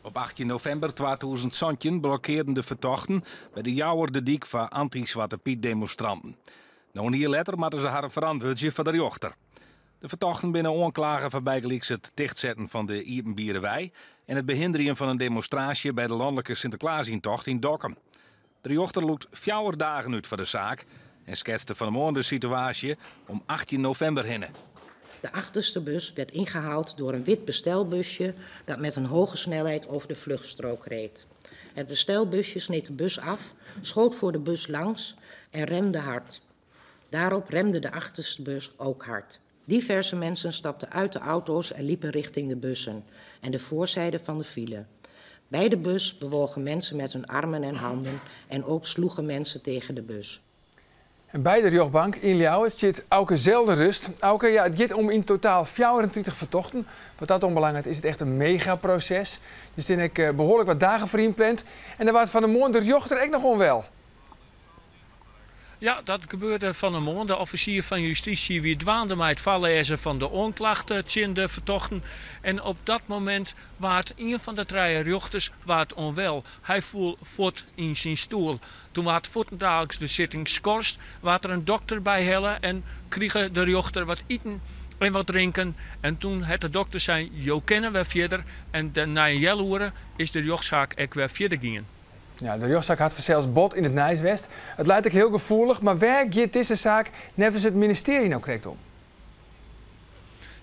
Op 18 novimber 2017 blokkearren de fertochten by de Jouwer de dyk foar anty-Swarte Pyt-demonstranten. No in jier letter moatte se harren ferantwurdzje foar de rjochter. De fertochten binne oanklage foar bygelyks it tichtsetten fan de iepenbiere wei en it behinderjen fan in demonstraasje by de lanlike Sinteklaasyntocht yn Dokkum. De rjochter lûkt 4 dagen út foar de saak en sketste fan 'e moarn de situaasje om 18 novimber hinne. De achterste bus werd ingehaald door een wit bestelbusje dat met een hoge snelheid over de vluchtstrook reed. Het bestelbusje sneed de bus af, schoot voor de bus langs en remde hard. Daarop remde de achterste bus ook hard. Diverse mensen stapten uit de auto's en liepen richting de bussen en de voorzijde van de file. Bij de bus bewogen mensen met hun armen en handen en ook sloegen mensen tegen de bus. En by de rjochtbank yn Ljouwert sit Auke Zeldenrust. Auke, ja, it giet om yn totaal 34 fertochten. Wat dat oanbelanget is it echt in megaproses. Der steane ek behoarlik wat dagen foar ynpland. En der waard fan 'e moarn de rjochter ek noch ûnwel. Ja, dat gebeurde fan 'e moarn. De offisier fan justysje wie dwaande mei it foarlêzen fan de oanklacht tsjin de fertochten. En op dat momint waard ien fan de trije rjochters waard ûnwel. Hy foel fuort yn syn stoel. Doe waard fuortendaliks de sitting skorst, waard der in dokter by helle en krige de rjochter wat iten en wat drinken. En doe hat de dokter sein, jo kinne wer fierder. En nei in healoere is de rjochtsaak ek wer fierder gien. Ja, de rjochtsaak hat fansels bot yn it nijs west. It leit ek hiel gefoelich, mar wêr giet dizze saak neffens it ministearje no krekt om?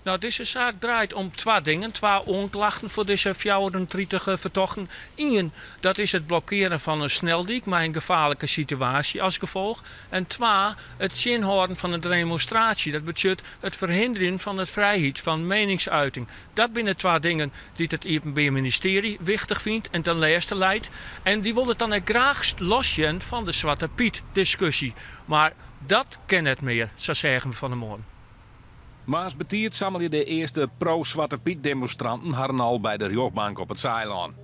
No, dizze saak draait om twa dingen, twa oanklachten foar dizze 34 fertochten. Ien, dat is it blokkearen fan in sneldyk mei in gefaarlike situaasje as gefolch. En twa, it tsjinhâlden fan in demonstraasje. Dat betsjut it ferhinderjen fan de frijheid fan mieningsuiting. Dat binne twa dingen dy't it Iepenbier Ministearje wichtich fynt en ten lêste leit. En dy wol it dan ek graach los sjen fan de Swarte Pyt-diskusje. Mar dat kin net mear, sa seagen we fan 'e moarn. Moarns betiid sammelje de earste pro-Swarte Pyt-demonstranten harren al by de rjochtbank op it Saailân.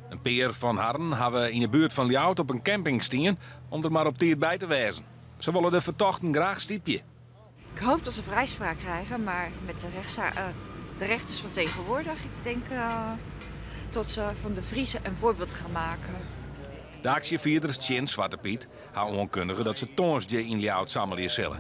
In pear fan harren hawwe yn 'e buert fan Ljouwert op in camping stien om der mar op tiid by te wêzen. Se wolle de fertochten graach stypje. Ik hoop dat ze vrijspraak krijgen, maar met de rechters van tegenwoordig, ik denk dat ze van de Friezen een voorbeeld gaan maken. De aksjefierders tsjin Swarte Pyt ha oankundige dat se tongersdei yn Ljouwert sammelje sille.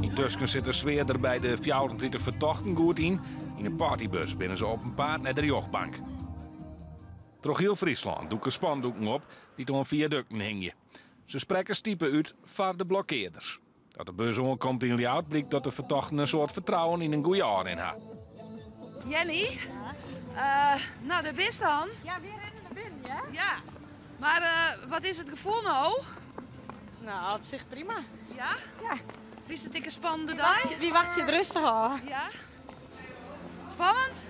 Yntusken sit de sfear der by de 34 fertochten goed yn. Yn in partybus binne se op 'en paad nei de rjochtbank. Troch hiel Fryslân dûke spandoeken op dy't oan fiadukten hingje. Se sprekke stipe út foar de blokkearders. Dat de bus oankomt yn Ljouwert blykt dat de fertochten in soad fertrouwen yn in goede ôfrin ha. Jenny, no, dêr bist dan. Ja, wy rinne nei binnen, ja. Ja, mar wat is it gefoel no? No, op sich prima. Ja? Ja. Fynst it ek in spannende dei? Wy wachtsje it rêstich ôf. Ja. Spannend?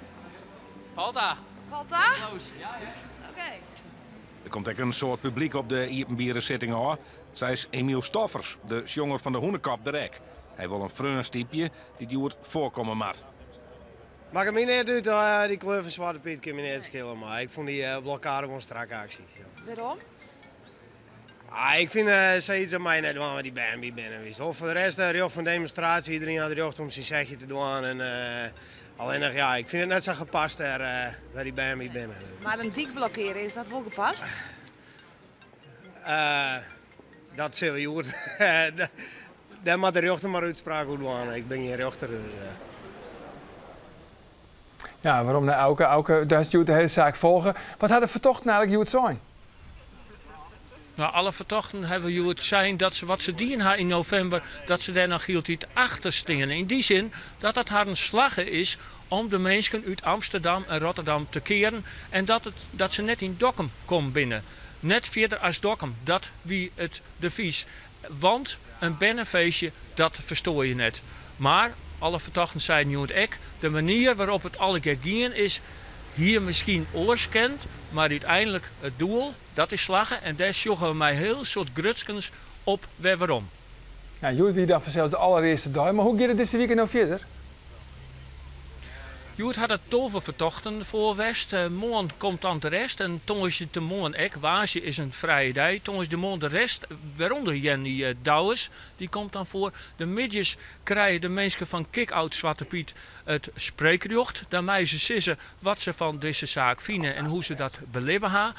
Falt ta. Falt ta? Ja, ja. Oké. Der komt ek in soad publyk op de iepenbiere sitting ôf. Sa is Emiel Stoffers, de sjonger fan de Hûnekop, der ek. Hy wol in freon stypje dy't hjoed foarkomme moat. Makket my net út, dy kleur fan Swarte Pyt kin my net skele, mar ik fûn dy blokkade wol in strakke aksje. Wêrom? Ah, ik fyn sayts dat moatte je net dwaan wêr't dy bern by binne. Witst wol. Foar de rest, rjocht fan demonstraasje, iderien hat rjocht om syn sechje te dwaan. En, allinnich, ja, ik fyn it net sa gepast dêr wêr't dy bern by binne. Mar in dyk blokkeare, is dat wol gepast? Dat sille we hjoed. Dêr moat de rjochter mar útspraak oer dwaan. Ik bin gjin rjochter, dus. Ja, werom nei Auke. Auke, do hast hjoed de hiele saak folge. Wat ha de fertochten eigenlik hjoed sein? No, alle fertochten hawwe hjoed sein dat se wat se dien ha yn novimber, dat se dêr noch hieltyd achter steane. Yn dy sin dat it harren slagge is om de minsken út Amsterdam en Rotterdam te kearen en dat se net yn Dokkum kommen binne. Net fierder as Dokkum, dat wie it devys. Want in bernefeestje, dat ferstoar je net. Mar alle fertochten seiden hjoed ek, de manier wêrop't it allegear gien is, hie miskien oars kind, mar úteinlik it doel, dat is slagge en dêr sjogge we mei hiel soad grutskens op wer werom. Ja, hjoed wie dan fansels de alderearste dei, mar hoe giet it dizze wike no fierder? Hjoed hat it 12 fertochten foar west. Moarn komt dan de rest en tongersdeitemoarn ek. Woansdei is in frije dei. Tongersdeitemoarn de rest, wêrûnder Jenny Douwes, dy komt dan foar. De middeis krije de minsken fan Kick-Out Zwarte Piet it spreekrjocht. Dan meie se sizze wat se fan dizze saak fine en hoe't se dat belibbe ha.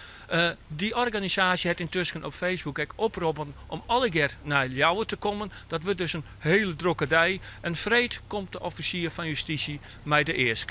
Dy organisaasje hat yntusken op Facebook ek oproppen om allegear nei Ljouwert te kommen. Dat wurdt dus in hiele drokke dei. En freed komt de offisier fan justysje mei de easken.